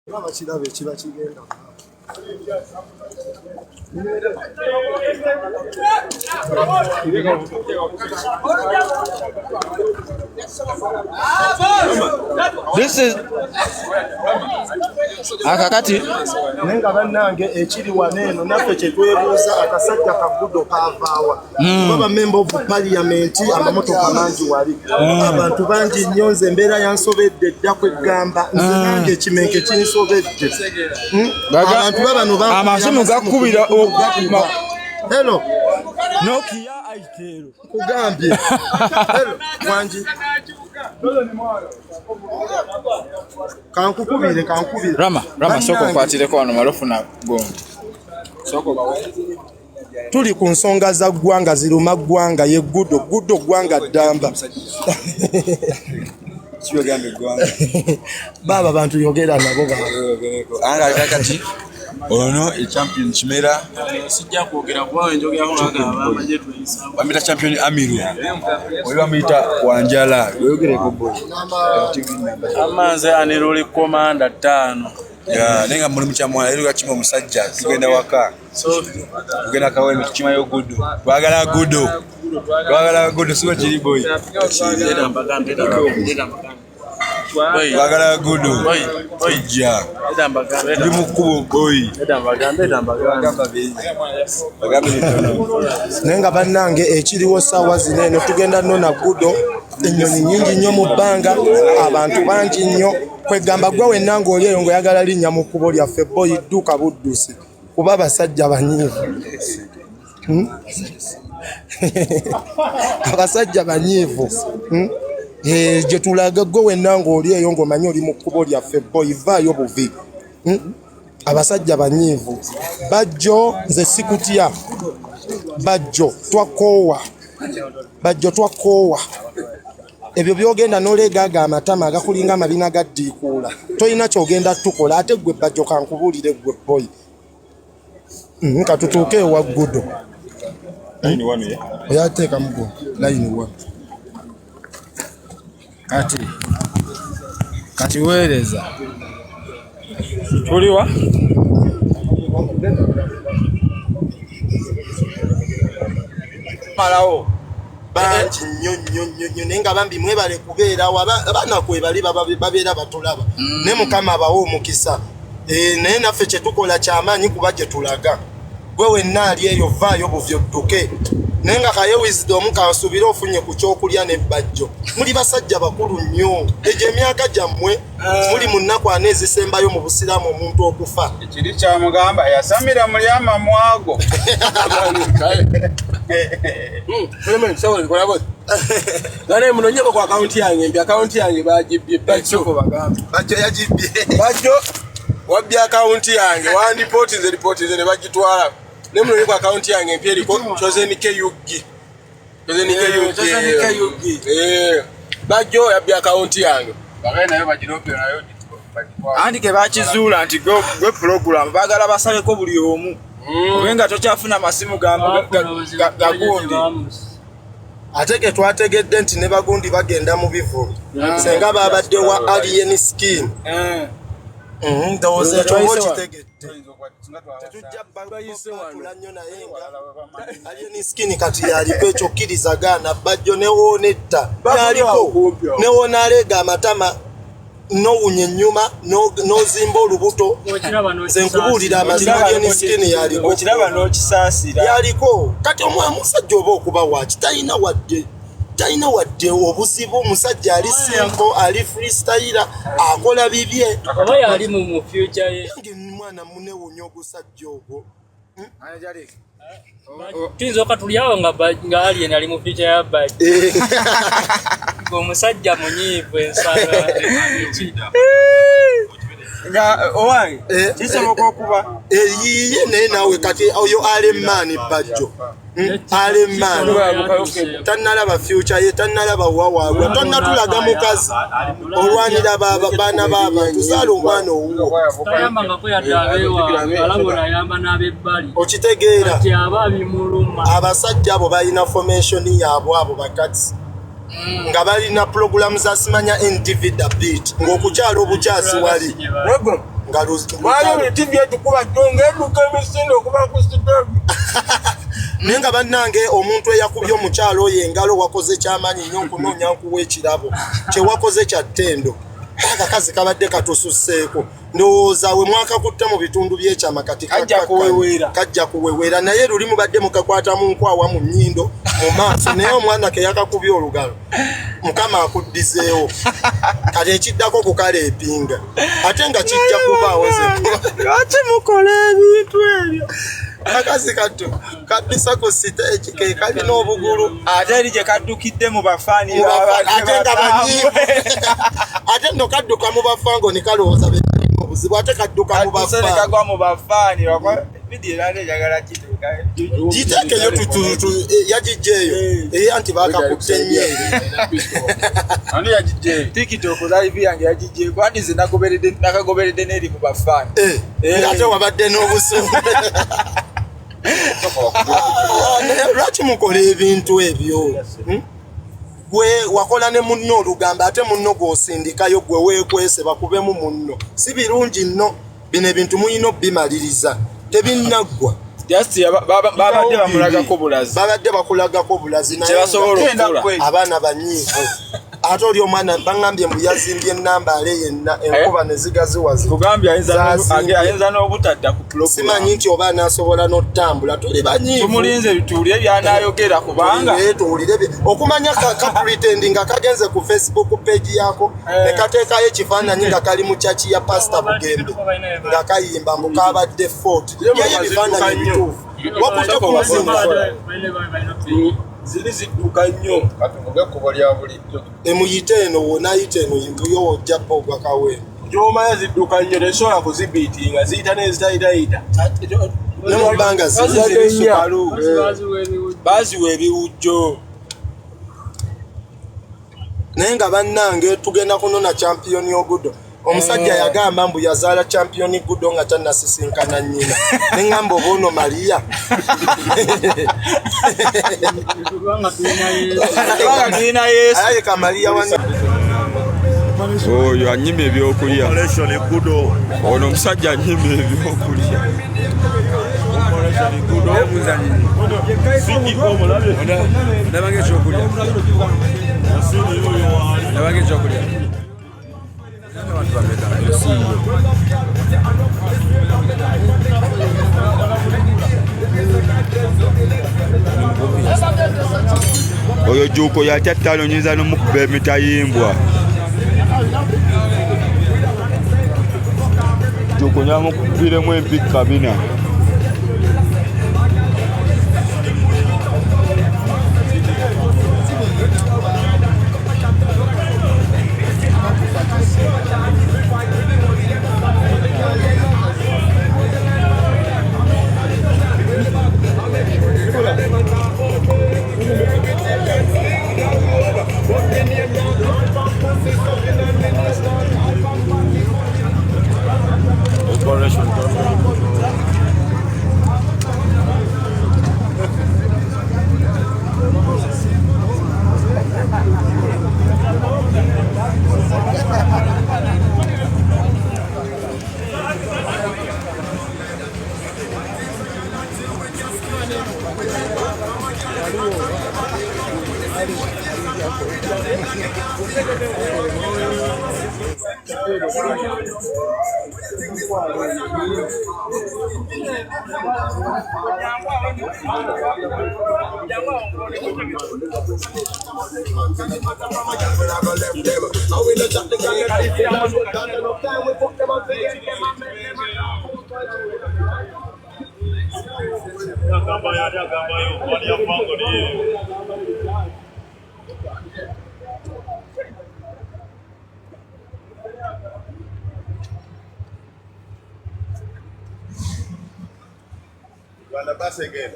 Bakiraba ekiba kigenda. This is akakati Naye nga bannange, ekiri wano eno naffe kyetwebuuza, akasajja kagudo kaavaawa? Kuba ba member of parliament, amamotoka mangi wali, abantu bangi nnyo. Nze embeera yansobedde dda, kwegamba nze nange ekimenke kinsobedde. Abantu babano Amasimu gakubira. Gakuba. Hello. Nokia, Itel. Kugambye. Hello, wangi, kankukubire, kankubire. Rama, Rama, sooka Bannange, okwatireko wano malofuna gondi. Sooka obawe. Tuli ku nsonga za ggwanga, ziruma ggwanga, ye gudo gudo ggwanga ddamba. Kibagamba eggwanga. Baaba bantu, yogera nabo baaba. Anga kakati ono e Champion Kimera. Sijja kwogera kuba njogerako nga abamagye tweyisa. Bamuyita Champion Amiru, oyo bamuyita Wanjala. Weyogereko, boy. Amanze aniruli komanda 5. Naye nga mulimu kyamwana era kakima omusajja. Tugenda waka, tugenda Kawempe, tukimayo gudo. Twagala gudo, twagala gudo, siba kiri, boy? Twagala gudo, tujja, tuli mu kkubo, boy. Bagambe bitono. Naye nga bannange, ekiriwo saawa zino eno, tugenda nona gudo. Ennyonyi nyingi nnyo mu bbanga, abantu bangi nnyo. Kwegamba gwe wenna ng'oli eyo ng'oyagala linnya mu kkubo lyaffe, boy, dduka buddusi, kuba abasajja banyiivu. Abasajja banyiivu. Eh, gye tulaga gwe wenna ng'oli eyo ng'omanyi oli mu kkubo lyaffe, boy, vaayo buvi. Abasajja banyiivu. Bajjo, nze sikutya. Bajjo, twakoowa. Bajjo, twakoowa ebyo byogenda n'oleegaaga amatama agakulinga amabina ga ddiikuula. Tolina kyogenda tukola. Ate gwe Bajjo, kankubuulire gwe boy. Katutuuke ewa gudo. Oyateekamu gwe line one. Kati weereza tuliwa. Malawo. Bangi nnyo nnyo nnyo nnyo, naye nga bambi mwebale kubeerawo. Abaana kwebali babeera batulaba, naye Mukama abawe omukisa. Eh, naye naffe kyetukola kyamaanyi kuba gye tulaga. Gwe wenna ali eyo, vaayo buvi odduke. Naye nga kaye Wisdom, kansuubire ofunye ku kyokulya nebbajjo. Muli basajja bakulu nnyo, egyo emyaka gyammwe muli mu nnaku 4 ezisembayo mu busiraamu omuntu okufa. Ekiri kyamugamba yasamira muli amamwago. Gane munonyeko ku akawunti yange empya. Akawunti yange bagibbye, Bajjo. Bajjo yagibbye. Bajjo wabbye akawunti yange, wandipootinze ripootinze ne bagitwala. Ne munonye ku akawunti yange empya, eriko Chosen KUG, Chosen KUG. Eh, Bajjo yabbye akawunti yange. Bagende nayo bagirope nayo bagitwale. Anti ke bakizuula nti gwe pulogulaamu baagala basaleko buli omu, obe nga tokyafuna masimu gagundi. Ate ke twategedde nti ne bagundi bagenda mu bivulu, senga babadde wa Alien Skin. Ndowooza ekyo oba okitegedde. Tetujja batula nnyo, naye nga Alien Skin kati yaliko ekyo. Kkiriza gaana, Bajjo newoonetta yaliko, newoonaleega amatama, nowunya ennyuma, n'ozimba olubuto. Nze nkubuulira amazima, Alien Skin yaliko. Okiraba n'okisaasira. Yaliko. Kati omwana musajja oba okuba waki, talina wadde obuzibu. Omusajja ali simple, ali freestyler, akola bibye. Oba yali mu future ye. Nange mwana munewunya ogusajja ogwo. Tuyinza okatulyawo nga Alien ali mu future ya Bajjo. Omusajja munyiivu, ensala ki? Nga owange Eh, kisoboka okuba. Eyiye, naye naawe kati oyo alemaani Bajjo. Alemaani tannalaba future ye, tannalaba wawaabwa, tonnatulaga mukazi. Olwanira baana b'abantu, zaala omwana owuwo. Tayambangako yadde abeewaabwe, alaba ono ayamba n'ab'ebbali. Okitegeera? Kati aba bimuluma. Abasajja abo balina formation yaabwe abo bakati, nga balina pulogulamu za simanya NTV da beat, ng'okukyala obukyazi wali. Nga Lwali buli TV etukuba jjo ng'edduka emisinde okuva ku siteegi. Naye nga bannange omuntu eyakubye omukyalo oyo engalo wakoze kyamaanyi nnyo nkunoonya nkuwa ekirabo kye wakoze kya ttendo. Akakazi kabadde katususseeko. Ndowooza we mwakakutte mu bitundu by'ekyama kati Kajja kuweweera. Kajja kuweweera naye luli mubadde mukakwata mu nkwawa mu nnyindo mu maaso naye omwana ke yakakubye olugalo Mukama akuddizeewo. Kati ekiddako kukaleepinga ate nga kijja kubaawo nze. Lwaki mukola ebintu ebyo? Akakazi kattu kaddisa ku siteegi ke kalina obugulu. Ate eri gye kaddukidde mu bafaani Mu ate nga banyiivu. Ate nno kadduka mu bafango ne kalowooza be balina obuzibu ate kadduka mu Kadduse ne bafaani. kagwa mu bafaani lwakuba vidiyo era ate njagala gituuka. Giteekeyo yagijjeeyo. Anti baakakutte nnyo eri. Ani yagijjeeyo? TikTok live yange yagijjeeko anti nze nakagoberedde n'eri mu bafaani. Ng'ate wabadde n'obusungu. Naye lwaki mukola ebintu ebyo? Gwe wakola ne munno olugamba ate munno gw'osindikayo gwe weekwese bakubemu munno. Si birungi nno. Bino ebintu mulina obbimaliriza. Tebinnaggwa. Just babadde bamulagako bulazi. Babadde bakulagako bulazi naye Kye basobola nga okukola. Abaana banyiivu. Ate oli omwana baŋŋambye mbu yazimbye ennambaale yenna enkuba ne zigaziwaza. Kugambye Zazimbye. ayinza n'obutadda ku program. Simanyi nti oba anaasobola n'otambula tuli banyiivu. Tumulinze tuwulire by'anaayogera kubanga Tuwulire, tuwulire okumanya ka pretending nga kagenze ku Facebook page yako ne kateekayo ekifaananyi nga kali mu church ya Pastor Bugembe nga kayimba mbu kabadde fort. Yayo ebifaananyi ebituufu. Wakutte ku muzinga. Ziri zidduka nnyo. Kati muge ekkubo lya bulijjo. Emuyite eno w'onaayita eno yo ojja bba ogwa Kawempe. Gy'omanya zidduka nnyo tezisobola kuzibiitinga ziyita n'ezitayitayita. Ne mu bbanga ziri. Baziwa ebiwujjo. Naye nga bannange tugenda kunona champion Ogudo. Omusajja yagamba mbu yazaala champion Gudo nga tannasisinkana nnyina. Ne ŋŋamba oba ono Maria. Kubanga tulina Yesu. Kubanga tulina Yesu. Alabika Maria wa Oyo anyima ebyokulya. Ono omusajja anyima ebyokulya. Ndabanga ekyokulya. Ndabanga ekyokulya. Abantu bameka? Oyo Jjuuko yatya ttaano nnyinza n'omukuba emitayimbwa. Jjuuko nyamukubiremu empi kabina. Rwanda bus again.